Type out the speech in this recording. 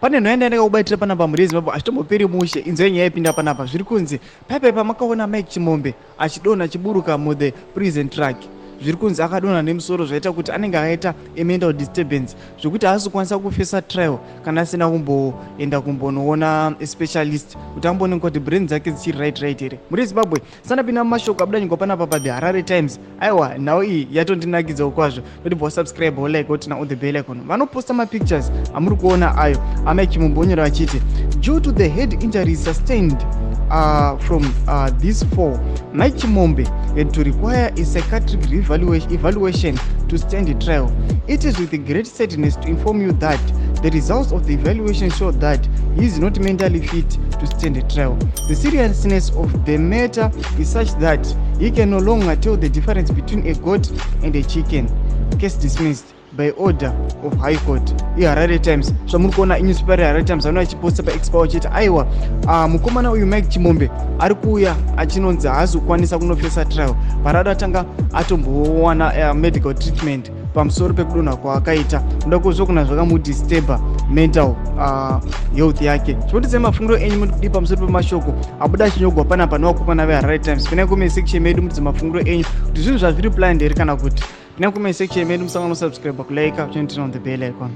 Pane nhaya ndandakakubatira panapa mhuri yeZimbabwe, achitomboperi mushe. Inzwai nyaya ipinda panapa. Zviri kunzi paipai pamakaona Mike Chimombe achidonha achiburuka muthe prison truck, zviri kunzi akadonha nemusoro, zvaita kuti anenge akaita a mental disturbance, zvekuti haasi kukwanisa kufesa trial kana asina kumboenda kumbonoona specialist kuti amboonekwa kuti brain dzake dzichiri right here. Mhuri yeZimbabwe, sandapinda mumashoko abuda nyika panapa pa The Harare Times, aiwa, nhau iyi yatondinakidzawo kwazvo. Notibva wasubscribe, wolike, woturn on the bell icon. Vanoposta mapictures amuri kuona ayo aMike Chimombe, vachiti due to the head injuries sustained from this fall, Mike Chimombe had to require a psychiatric evaluation to stand trial. It is with great sadness to inform you that the results of the evaluation show that he is not mentally fit to stand a trial. The seriousness of the matter is such that he can no longer tell the difference between a goat and a chicken. Case dismissed by order of High Court. IHarare Times zvamuri kuona, inewspaper reHarare Times. Vano vachiposta paX pavo chete. Aiwa, mukomana uyu Mike Chimombe ari kuuya achinonzi haasi kukwanisa kunofesa trial parada atanga atombowana medical treatment pamusoro pekudonha kwaakaita. Muda kuzvo kuna zvakamudisturba mental health yake. Chimbotidzai mafungiro enyu mudi pamusoro pemashoko abuda achinyogwa panapa nevakomana veHarare Times. Pinai comment section medu, mutidze mafungiro enyu kuti zvinhu zvazviri planned here kana kuti. Pinai comment section medu, musangano subscribe, kulike, turn on the bell icon.